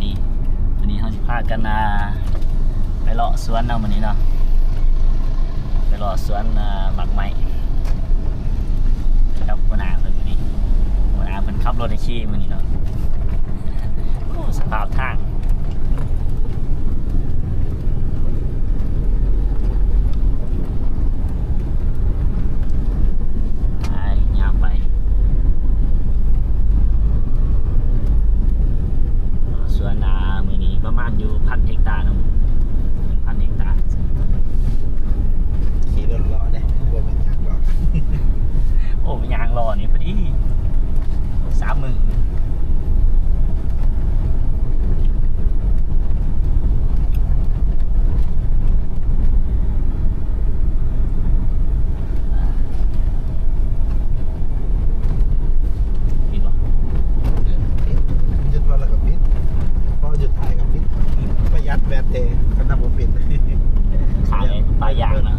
ນີ້ ມື້ນີ້ເຮົາຊິພາກັນ ອ່າ ໄປເລາະສວນເນາະ ມື້ນີ້ເນາະ ໄປເລາະສວນ ອ່າ ໝາກໄມ້ກັບຫົວໜ້າເພິ່ນມື້ນີ້. ຫົວໜ້າເພິ່ນຂັບລົດແທັກຊີມື້ນີ້ເນາະ. ໂອ້ ສະພາບທາງ ໄປ ຍ່າງໄປ ສວນນາມື້ນີ້ປະມານຢູ່ພັນເຮັກຕາເນາະ ເປັນພັນເຮັກຕາ. ຂີ່ລົດເລາະເດ້ ບໍ່ແມ່ນຍ່າງເລາະ. ໂອ້ ຍ່າງເລາະນີ້ພໍດີສາມມື້. ປິດບໍ່? ເອີ ປິດ ຢຸດວ່າແລ້ວກໍປິດ ພໍຢຸດຖ່າຍກໍປິດ ປະຢັດແບັດແທ້ ຄັນນຳບໍ່ປິດ. ຂາຍປາຢາງນະ.